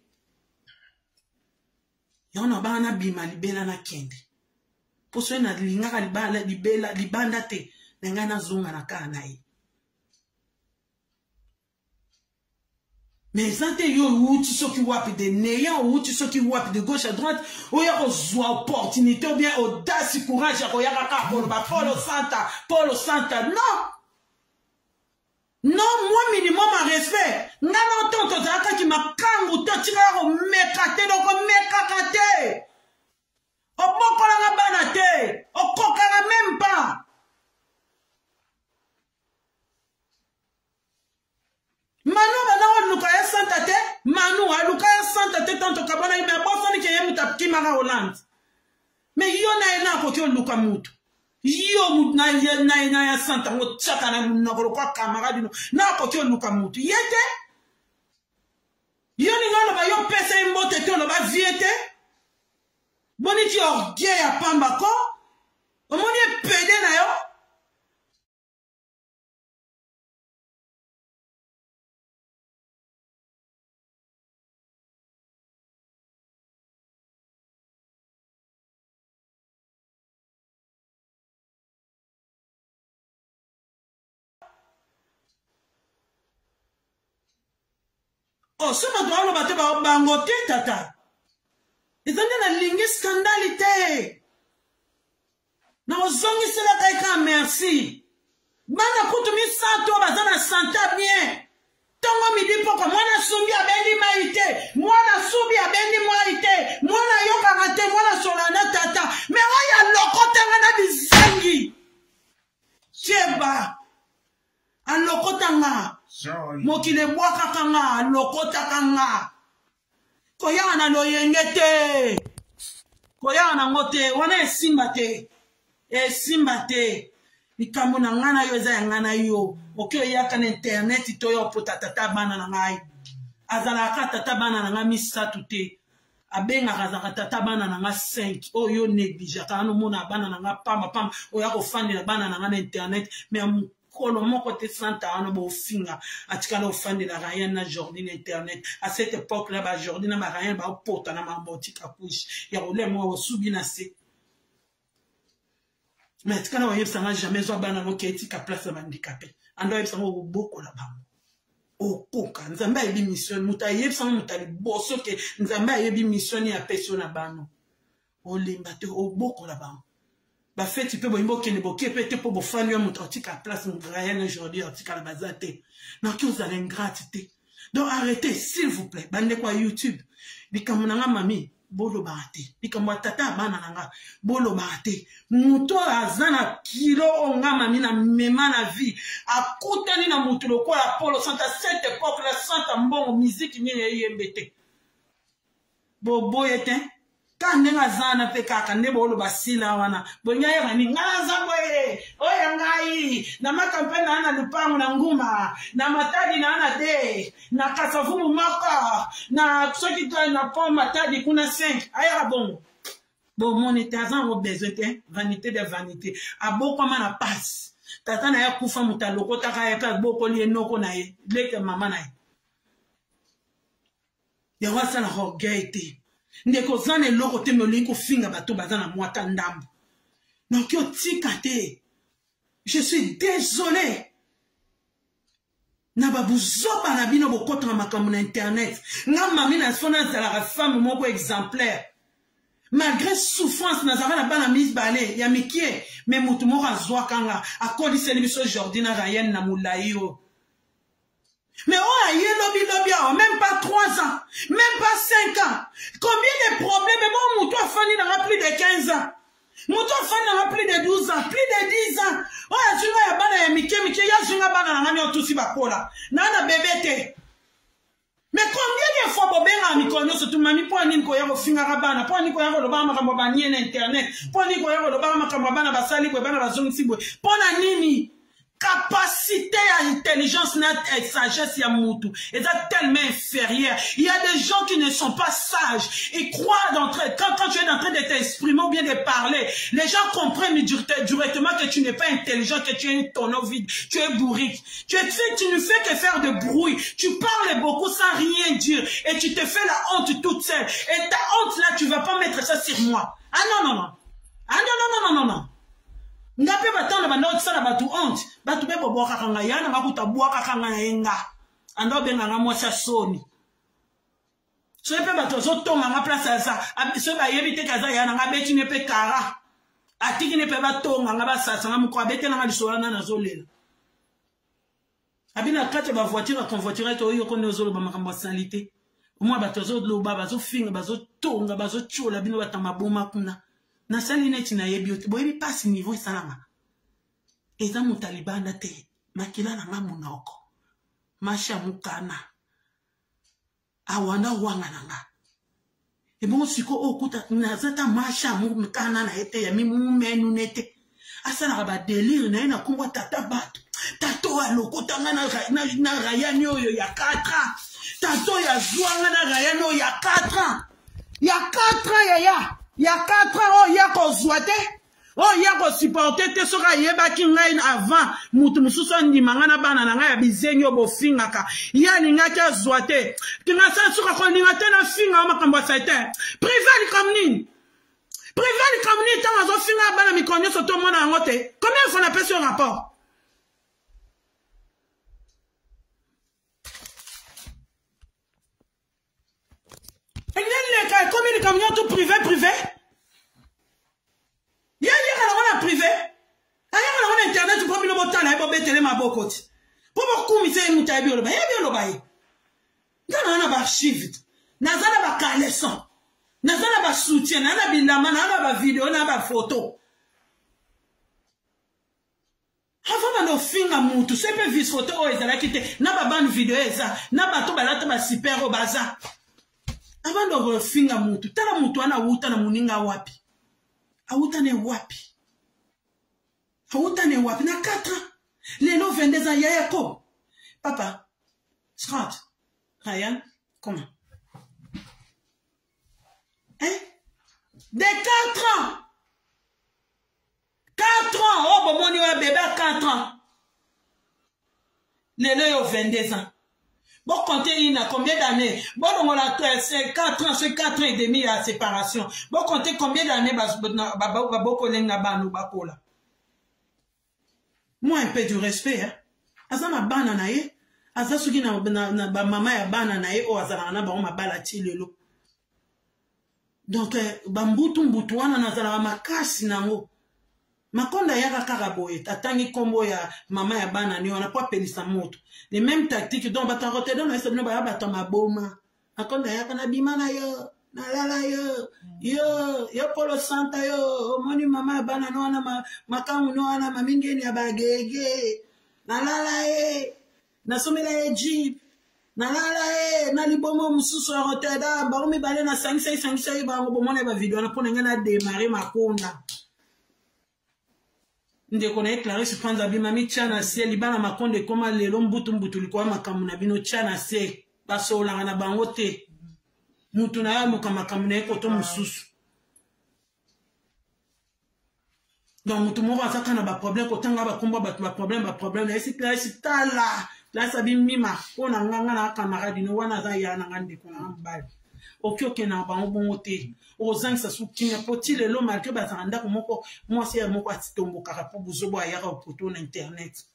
Yango na bana nabima libela nakende mpo soki nalingaka libela libanda te na ngai nazonga na kaka na ye. Mais eza te yo outi soki wapi de néant, outi soki wapi de gauche à droite, oya kozwa opportunité ou bien audace courage ya koyaka kaka koloba Polo Santa, Polo Santa. Non non, moi minimum ya respect nga na otonto ozalakaki makangu te, otikaka komeka te, dokomekaka te, obokolaka bana te, okokaka même pas. Manu bana oluka ya santa te, Manu aluka ya santa te tanto kabona ye, me abosani ke ye moto akimaka Hollande. Me yo na ye na akoki oluka motu yo motu na ye na ye na ya santa yango tiaka na monoko lokwa camarade no na akoki oluka motu ye te. Yo ninga oloba yo pesa ye mbote te, oloba vie te, boni ti orgueil ya pamba ko omoni epede na yo. Oh, so bato baloba te bango te tata, eza nde nalingi scandale te, nakozongiselaka ye kaka merci. Bana kutu misato baza na sante bien, ntongo midi pokwa mwana sumbi abendi mai te, mwana subi abendi mai te, mwana ayokaka te, mwana sola na tata, me oyo alokotanga na bizengi keba alokota nga mokili ebwakaka nga alokotaka nga koyaka na loyenge te, koyaka nango te, wana esimba te, esimba te. Likambo na ngai na yo eza ya ngai na yo, oki oyaka na internet to yo opota tata bana na ngai azalaka tata bana na ngai misato te, abengaka azalaka tata bana na ngai 5 oyo yo négligeaka wana omona bana na ngai pamba pamba oya kofandela bana na ngai na internet. Me ya mokolo moko te santa wana bofinga atikala ofandela Ryan na Jordi na internet. À cette époque là ba Jordi na ba Ryan baopota na makambo otika couche ya kolia moko osubi na se. Mais atikala koyebisa nga jamais zwa bana noki etika place ya bandikape. Ando ayebisa nga okobokola bango. Okoka. Nzambe ayebi mission. Moto ayebisa nga moto ya liboso ke Nzambe ayebi mission nini apesi yo na bano. Olemba te obokola bango. Bafeti mpe boyimbi okende boke mpe te mpo bofandi yo moto atika place Rayan aujourd'hui atikala baza te. Nakoki ozala ingrate te. Donc arrêtez s'il vous plaît bandeko ya YouTube. Likambo na nga mami bolobaka te. Likambo ya tata ya bana na nga bolobaka te. Moto oyo aza na kilo oyo nga mami na mema na vie akutani na moto lokola Polo Santa cette époque la Santa mbongo miziki nini eyembe te. Boboye te. Ka ndenge aza wana mpe kaka nde boloba sila wana bolingi ayeba nini ngai naza boye oyo ngai na makampe naa na lupango na nguma na matadi naa na de na kasavubu moko na soki to na pont matadi kuna 5 ayaka bongo bomoni te aza yango besoin te vanité de vanité abokwama na pasi tata na ye akufa moto alokotaka ye mpe abokoli ye noko na ye leke mama na ye yango asalaka orgueil te ndeko oza na eloko te me olingi kofinga bato baza na mwata ndambo noki otika te. Je suis désolé na babuzoba na bino bokotaka makambo na internet. Nga mami na so nazalaka femme moko exemplaire malgré souffrance nazalaka na bana mibale ya mikie me motu moko azwaka nga akoliseli biso Jordi na Ryan na molai oyo. Mais oyo aye lobi lobi awa, même pas 3 ans, même pas 5 ans. Combien de problèmes? Bon, moto afandi nanga plus de 15 ans. Moto afandi nanga plus de 12 ans, plus de 10 ans. Oyo azwi nga ya bana ya mike mike, ye azwi nga bana nanga nyonso tusi bakola. Na na bebe te. Mais combien de fois bobengaka mikolo nyonso tu mami mpo nini koya kofingaka bana, mpo nini koya kolobaka makambo ya banie na internet, mpo nini koya kolobaka makambo ya bana basali boye, bana bazongisi boye, mpo na nini? Capacité ya intelligence na sagesse ya mutu eza tellement inférieure. Il y a des gens qui ne sont pas sages. Ils croient d'entrer, quand tu es en train de t'exprimer ou bien de parler, les gens comprennent directement que tu n'es pas intelligent, que tu es un tonneau vide, tu es bourrique. Tu ne fais que faire de bruit. Tu parles beaucoup sans rien dire et tu te fais la honte toute seule. Et ta honte là, tu vas pas mettre ça sur moi. Ah non, non, non. Ah non, non, non, non, non, non. Nga mpe batanga banda otisala bato honte, bato mpe bobwakaka ngai, ya na nga kuta bwakaka ngai na ye nga. Anda obenga nga mwasi ya soni. Soki mpe bato bazotonga nga place aza, soki bayebi te kaza ya na nga, abeti ne mpe kara. Atiki ne mpe batonga nga, basasa nga moko, abetela nga lisolo wana nazolela. Abi na kati ya ba voiture ya convoiturette oyo yoko nde ozoloba makambo ya salite. Omwa bato bazoloba, bazofinga, bazotonga, bazotiola bino bato ya maboma kuna. Nasali neti nayebi yo te. Boyebi pasi niveau esalama. Eza moto ya libanda te. Makila na nga monoko. Masha mukana. Awa na wanga na nga. Ebongo siko oyo kuta naza ta masha mukana na ye te ya mimumenu ne te. Asalaka ba délire na ye na kombo ya tata bato. Tata oyo alokota nga na Ryan oyo ya 4 ans. Tata oyo azwa nga na Ryan oyo ya 4 ans. Ya 4 ans yaya. Ya 4 ans oyo ya kozwa te. Oyo ya kosupporte te soki ayebaki ngai avant mutu mosusu andima ngai na bana na ngai ya bizengi oyo bofingaka. Ye alingaki azwa te. Kinga sala suka kolinga te na finga makambo ya sete. Privé likambo nini? Privé likambo nini ntango azofinga bana mikolo nyonso tomona yango te? Combien de fois napesi yo rapport? Eleka ekomi likambo nyonso privé privé. Ye ayaka nango na privé, ayaka nango na internet mpo bino botala ye bobetele maboko ti mpo bokumisa ye moto ayebi oloba yebi oloba ye. Nga naa na baarchive, naza na bacaleçon, naza na basoutien, naa na bilamba, naa na bavideo, naa bafoto. Avant banda ofinga mutu, soki mpe vis photo oyo ezalaki te, na ba bande video eza, na bato balata ba super oyo baza. Avant banda ofinga mutu, tala mutu wana awuta na moninga wapi? Awuta na wapi? Awuta na wapi? Na 4 ans. Lelo 22 ans, yaya ko. Papa, Scott, Ryan, comment? Hein? De 4 ans. 4 ans, oh bomoni oyo bébé à 4 ans. Lelo yo 22 ans. Bon, comptez il a combien d'années? Bon, on a 4 ans, c'est 4 ans et demi à séparation. Bon, comptez combien d'années ba ba ba ba ba ba ba ba ba. Moi, un peu du respect, hein. Aza na bana na ye, aza soki na, na, na ba mama ya bana na ye oyo azalaka na bango mabala ti lelo. Donc eh, bambutu mbutu wana nazalaka makasi nango. Makonda ayaka kaka boye, atangi nkombo ya mama ya bana ne wana mpo apelisa moto. Les mêmes tactiques, donc bato ya Rotterdam na bino baya bato ya maboma. Makonda ayaka na bima na yo, nalala yo, yo, yo polo santa yo, omoni mama ya bana no wana, makangu no wana, mamingeni ya bagege, nalala ye, nasomela ye jeep, nalala ye na libomo mosusu ya Rotterdam, bango mibale nasangisaki sangisaki bango, bomona ba video wana mpo na ngai na démarrer Makonda. Ndeko na ye Clarisse Panza abima mitya na se, libala Makonda ekoma lelo mbutu mbutu likolo ya makambo na bino, tya na se, basololaka na bango te, mutu na ye aluka makambo na ye koto mosusu. Donc mutu moko aza kaka na baproblème, kotanga bakombo ya bato, baproblème baproblème. Nayesi Clarisse, tala Clarisse abimima mpo na nga, nga na camarade no wana aza ya na nga, ndeko na nga mobali, oki okende na bango bongo te, okozangisa su kimia mpo ti lelo malgré bazala ndako moko, mwasi ya moko atombokaka mpo buzobo ayaka opoto na internet.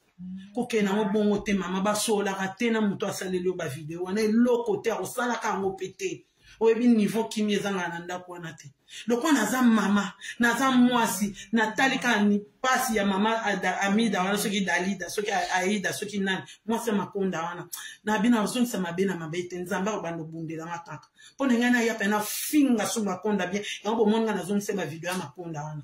Kokende yango bongo te mama, basololaka te na moto asaleli yo bavideo wana, eloko te akosalaka yango mpe te. Oyebi niveau kimia ezangaka na ndako wana te. Lokola naza mama, naza mwasi, natali kaka mpasi ya mama Amida wana, soki Dalida, soki Aida, soki nani, mwasi ya Makonda wana, na bino azongisa mabe na mabe te. Nzambe akobanda obundelanga kaka mpo na ngai, naya mpe nafinga so Makonda bien. Yango bomoni ngai nazongisa bavideo ya Makonda wana,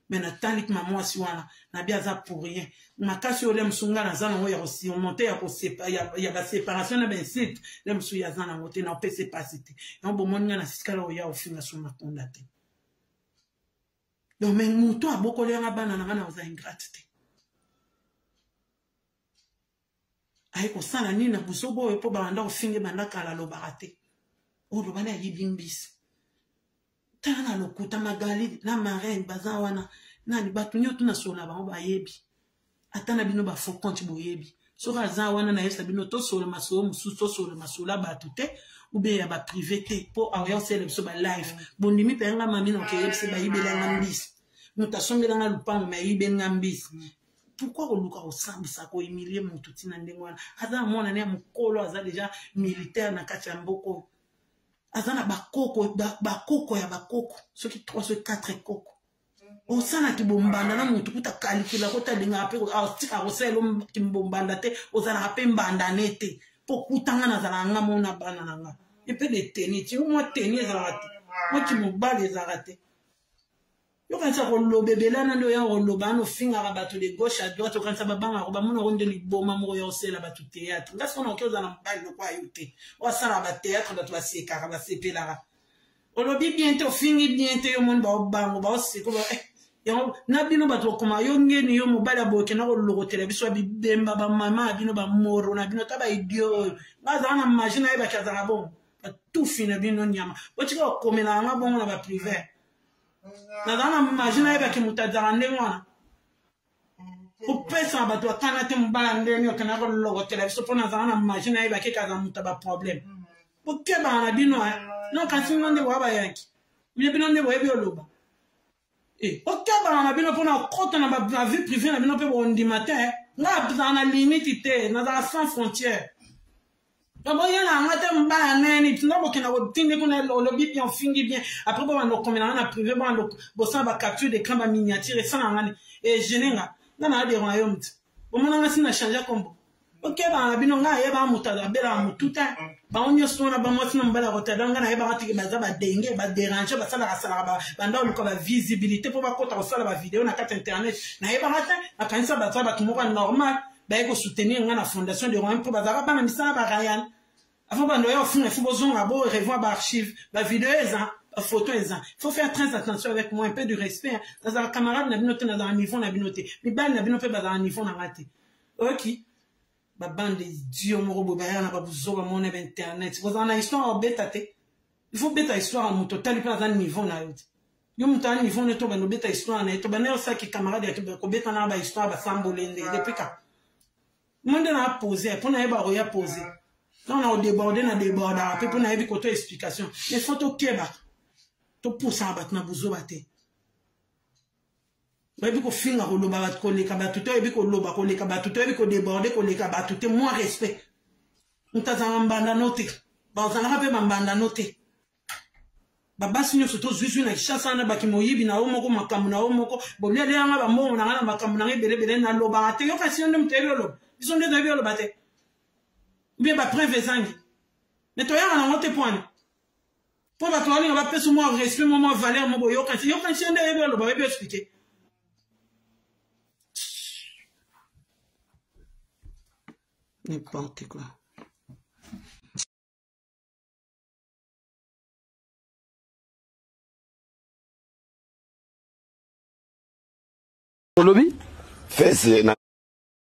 me natali ma mwasi wana nabi aza pour rien makasi oyo le mosusu ngai naza nango ya kosurmonte ya baséparation na bainsulte, le mosusu ye aza nango te, na opesa epasi te. Yango bomoni ngai na sisikala oya ofinga so Makonda te. Donc me moto abokoli yanga bana na ngai na oza ingrate te, aye kosala nini na buzoba oyo mpo babanda kofinga banda kala, alobaka te, oyo lobani ayibi mbisi. Tala na lokuta, Magali na Marraine baza wana nani, bato nyonso nasola bango bayebi, ata na bino bafaux compte boyebi. Soki aza wana nayebisa bino tosola masolo mosusu, tosola masolo ya bato te ou bien ya baprivé te, mpo aoya osala biso balive. Bondimi mpe yanga mami na okeyebisa bayibeli yanga mbisi, moto asombelanga lupango me ayibeli nga mbisi. Pourquoi koluka kosambisa, kohumilie moto ntina ndenge wana? Aza na mwana ne ya mokolo, aza deja militaire na kati ya mboka oyo, aza na bakoko, bakoko ya bakoko, soki 3 soki 4 koko. Osalaki bombanda na motu kuta kalikila kota alingaka mpe atika kosalela kimbombanda te, ozalaka mpe mbanda ne te mpo kutanga nazalaka nga mona bana na nga epe de teni ti mwa teni ezalaka te, mwa kimobali ezalaka te. Yokanisa koloba ebele wana nde oya koloba wana, ofingaka bato de gauche à droite, okanisa babangaka bamonako nde liboma moko ya osala bato théâtre. Nga soko nakoki ozala na mobali lokola yo te, oyo asalaka bathéâtre, bato basekaka basepelaka. Olobi bien te, ofingi bien te, yo moni baobango baoseko yango na bino bato bakoma yo ngeni yo mobali ya boye, okenda kolokotela biso ya bibemba bamama ya bino bamoro na bino, ta baidio oyo nga azala na magie nayebaki azalaka bongo, batufi na bino nyama, botika kokomela yanga bongo na baprivé. Nazala na magie nayebaki moto azalaka ndenge wana, kopesa bato bakana te, mobala ndenge okenda kolokotela biso mpo nazala na magie nayebaki kazala moto ya baproblème. Bokebaka na bino non, kasi bino nde boya bayanki, bino bino nde boyebi oloba, okebaka na bino mpona kokota na vie privée na bino mpe bondima te. Nga azala na limite te, nazala sans frontière. Boyela nga te mobala neni tina bokenda kotindi kuna, olobi bien, ofingi bien, après bobanda okomela nga na privé, bobanda bosala bacapture d'écran, baminiature esala nga ni egene nga nga na adero na yo mutu bomonanga si na change kombo. Okebaka na bino, ngai ayebaka moto abelaka motu te, bango nyonso wana bamwasi na mobali ya Rotterdam, ngai nayebaka teke baza badenge baderange, basalaka salaka banda koluka bavisibilité mpo bakota kosala bavideo na kati internet. Nayebaka te, nakanisa baza bato moko ya normal, baye kosoutenir ngai na fondation de Royaume mpo bazalaka bana misala ba Ryan. Avant bando ya ofinga, il faut bozonga bo revoir baarchive, bavideo eza, bafoto eza. Il faut faire très attention avec moi, un peu de respect. Nazala camarade na bino te, nazala niveau na bino te, mibali na bino mpe bazala niveau na nga te. Oyoki babande idio moko boye bayaka na babuzoba mona ba internet, kozala na histoire obeta te. Il faut beta histoire ya moto otali mpe aza niveau na yo te. Yo moto aza niveau na ye to banda obeta histoire na ye, to banda osalaki camarade ya kobeta na bahistoire basambole nde depuis ka mo nde na pose mpo nayeba koya pose ntango na kodéborde na débordaka mpe mpo nayebi koto explication. Mais faut tokebaka, topusaka bato na buzoba te. Oyebi kofinga koloba bato koleka bato te, oyebi koloba koleka bato te, oyebi kodeborde koleka bato te. Mwa respect. Moto azalaka mbanda no te, bazalaka mpe bambanda no te. Babasi nyonso tozwizwi na Kinshasa wana baki moyibi na yo moko, makambo na yo moko, bolialelanga bambongo na ngai na makambo na ngai ebelebele, nalobaka te. Yoka si yo nde moto oyebi oloba, biso nde toyebi oloba te, mpe bapreuve ezangi me toyaka nango te pwani mpo bato balinga bapesa mwa respect, mwa valeur moko. Yokanisi, yokanisi yo nde oyebi oloba, oyebi explike n'importe quoi. Olobi fese na.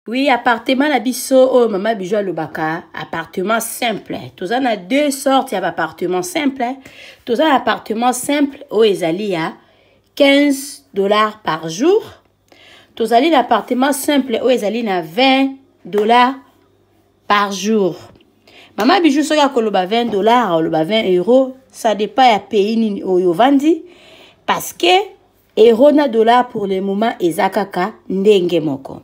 Oui, appartement na biso oyo mama Bijou alobaka appartement simple. Toza na deux sortes ya appartement simple. Toza na appartement simple oyo ezali ya 15 $ par jour. Tozali na appartement simple oyo ezali na 20 $ par jour. Mama Bijou soki akoloba 20 $, aloba 20 euros, ça dépend ya pays nini oyo ovandi, parce que euro na dollar pour le moment eza kaka ndenge moko.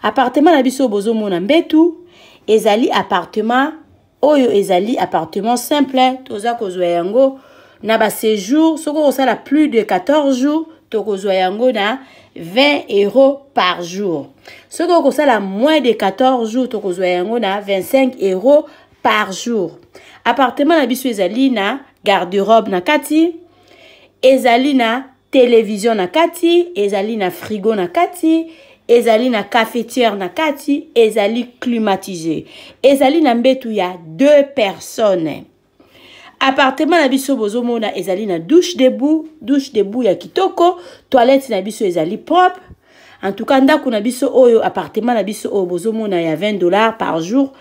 Appartement na biso bozomona mbetu ezali appartement oyo ezali appartement simple. Toza kozwa yango na baséjour, soki okosala plus de 14 jours, tokozwa yango na 20 euros par jour. Soki okosala moins de 14 jours, tokozwa yango na 25 euros par jour. Appartement na biso ezali na garde-robe na kati, ezali na télévision na kati, ezali na frigo na kati, ezali na cafetière na kati, ezali climatisé, ezali na mbetu ya deux personnes. Appartement na biso bozomona ezali na douche debout, douche debout ya kitoko, toilette na biso ezali propre. En tout cas, ndako na biso oyo, appartement na biso oyo bozomona ya 20 $ par jour,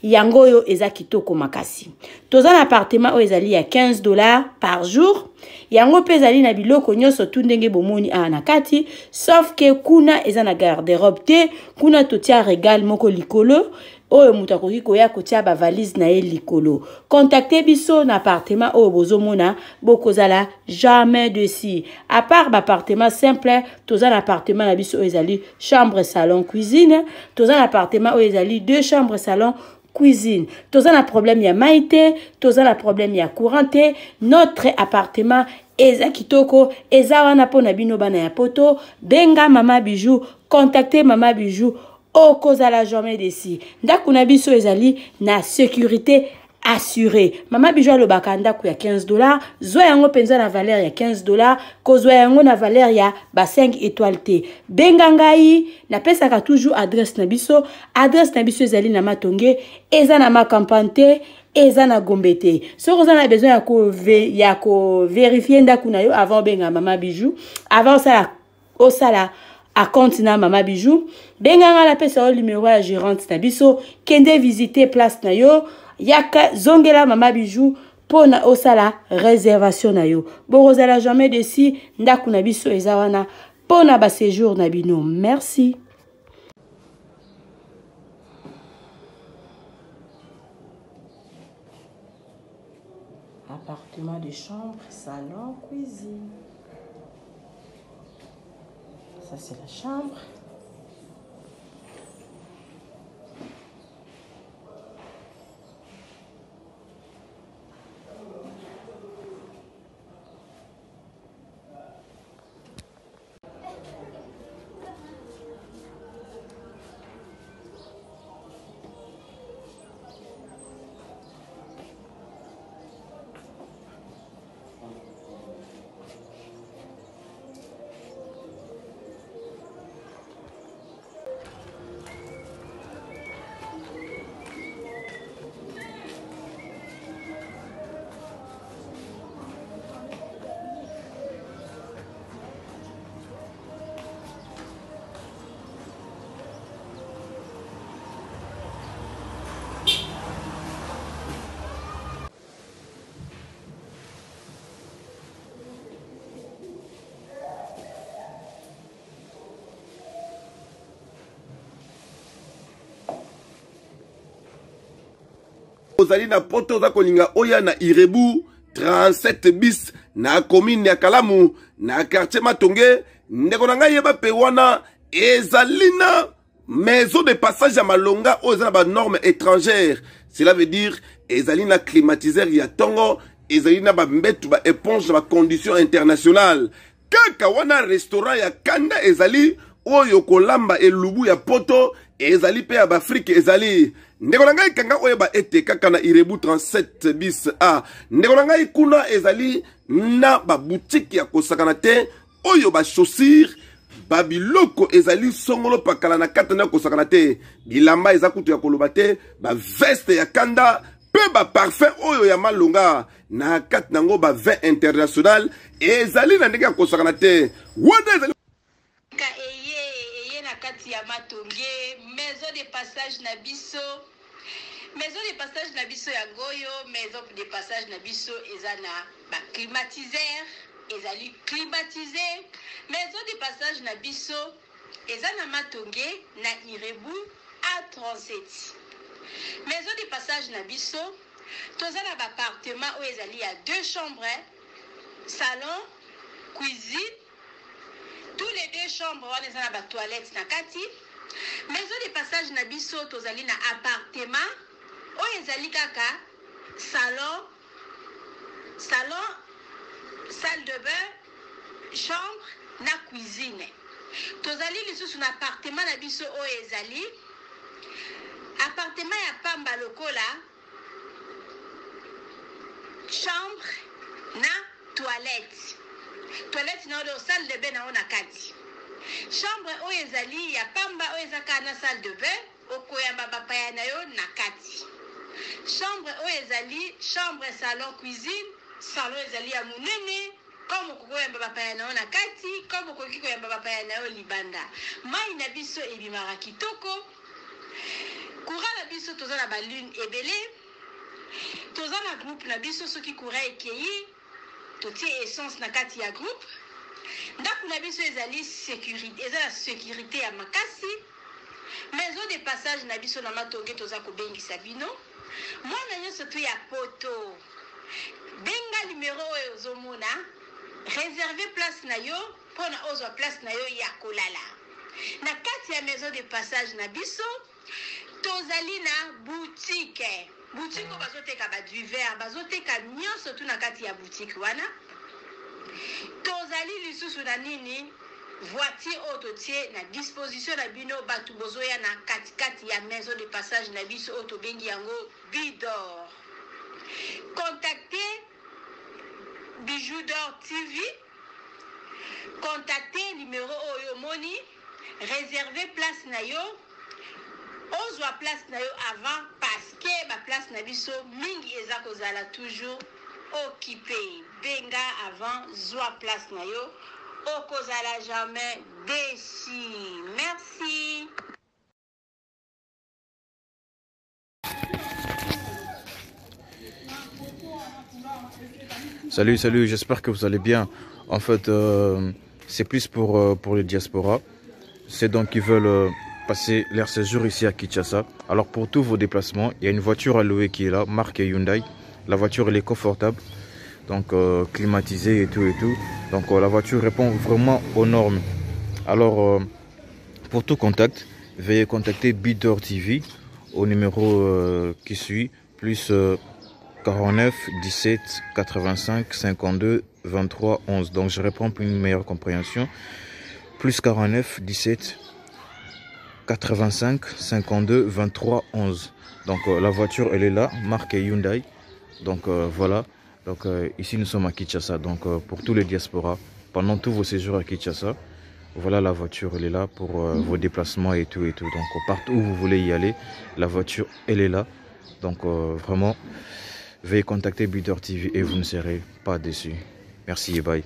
yango oyo eza kitoko makasi. Toza na appartement oyo ezali ya 15 $ par jour. Yango mpe ezali na biloko nyonso tu ndenge bomoni awa na kati, sauf ke kuna eza na garde-robe te. Kuna totia regale moko likolo oyo moto akoki koya kotia bavalise na ye likolo. Contacte biso na appartement oyo bozomona, bokozala jamais déçus. À part baappartement simple, toza na appartement na biso oyo ezali chambre, salon, cuisine. Toza na appartement oyo ezali deux chambres, salon, cuisine. Toza na problème ya mai te, toza na problème ya courant te. Notre appartement eza kitoko, eza wana mpona bino bana ya Poto. Benga mama Bijou, contacte mama Bijou, okozala jamais déçu. Ndako na biso ezali na sécurité assuré. Mama Bijou alobaka ndako ya 15 $, zwa yango mpenza na valeur ya 15 $, kozwa yango na valeur ya ba 5 étoile te. Benga ngai, napesaka toujours adresse na biso. Adresse na biso ezali na Matonge, eza na Macampagne te, eza na Gombe te. Soki oza na besoin ya kovérifier ndako na yo avant obenga mama Bijou, avant osala acompte na mama Bijou, benganga, napesa yo numéro ya gérante na biso. Kende visiter place na yo, yaka zongela mama Bijou mpona osala réservation na yo. Bokozala jamais déçus. Ndako na biso eza wana mpona baséjour na bino. Merci. Appartement de chambre, salon, cuisine. Ça, c'est la chambre. Ozali na Poto, oza kolinga oya na Irebu 37 bis. na commune ya Kalamu na quartier Matonge. Ndeko na ngai, yeba mpe wana ezali na maison de passage ya malonga oyo eza na banorme étrangère. Cela veut dire ezali na climatiseur ya ntongo, ezali na bambetu, baéponge na bacondition internationale. Kaka wana restaurant ya kanda ezali oyo kolamba elubu ya poto ezali mpe ya baafrike ezali. Ndeko na ngai, kanga oyeba ete kaka na Irebu 37 bis A, ndeko na ngai, kuna ezali na babutike ya kosakana te oyo bachaussure, babiloko ezali songolo pakala na kati na kosakana te. Bilamba eza kutu ya koloba te, baveste ya kanda mpe baparfum oyo ya malonga na kati nango, bavin international ezali na ndenge ya kosakana te. Wana ezali Ka eye eye na kati ya Matonge, maison de passage na biso. Maison de passage na biso yango oyo. Maison de passage na biso eza na baclimatiseur, ezali climatisé. Maison de passage na biso eza na Matonge, na Irebu A37. Maison de passage na biso, toza na baappartement oyo ezali ya deux chambres, salon, cuisine. Tous les deux chambres wana eza na batoilette na kati. Maison de passage na biso, tozali na appartement oyo ezali kaka salon, salle de bain, chambre na cuisine. Tozali lisusu na appartement na biso oyo ezali appartement ya pamba lokola chambre na toilette na oyo salle de bain na oyo na kati. Chambre oyo ezali ya pamba, oyo eza kaka na salle de bain, okoyamba bapaya na yo na kati. Chambre oyo ezali chambre, salon, cuisine. Salon ezali ya monene, comme okoki koyamba bapaya na yo na kati, comme okoki koyamba bapaya na yo libanda. Mai na biso ebimaka kitoko. Courant na biso, toza na balune ebele, toza na groupe na biso. Soki courant ekei, totie essence na kati ya groupe. Ndako na biso ezali sécurité, eza na sécurité ya makasi. Maison de passage na biso na Matonge, toza kobengisa bino, mwana nyonso to ya poto, benga numero oyo ozomona, réserve place na yo mpona ozwa place na yo ya kolala na kati ya maison de passage na biso. Tozali na boutique, boutique oyo bazoteka badivers, bazoteka nyonso tu na kati ya boutique wana. Tozali lisusu na nini? Voiture oyo totie na disposition na bino bato bozoya na katikati ya maison de passage na biso oyo tobengi yango Bidor. Contacte Bijou d'Or TV, contacte numéro oyo omoni, réserve place na yo, ozwa place na yo avant, parce que baplace na biso mingi eza kozala toujours occupé. Benga avant, zwa place na yo, okozala jamais déçu. Merci. Salut, salut, j'espère que vous allez bien. En fait, c'est plus pour les diasporas. C'est donc qui veulent passer leur séjour ici à Kinshasa. Alors pour tous vos déplacements, il y a une voiture à louer qui est là, marque Hyundai. La voiture, elle est confortable, donc climatisée et tout et tout. Donc la voiture répond vraiment aux normes. Alors pour tout contact, veuillez contacter Bidor TV au numéro qui suit, plus 49 17 85 52 23 11. Donc je reprends pour une meilleure compréhension. Plus 49 17 85 52 23 11. Donc la voiture, elle est là, marque Hyundai. Donc voilà. Donc ici nous sommes à Kinshasa. Donc pour tous les diasporas, pendant tous vos séjours à Kinshasa, voilà, la voiture, elle est là pour vos déplacements et tout et tout. Donc partout où vous voulez y aller, la voiture, elle est là. Donc vraiment, veuillez contacter Bidor TV et vous ne serez pas déçus. Merci et bye.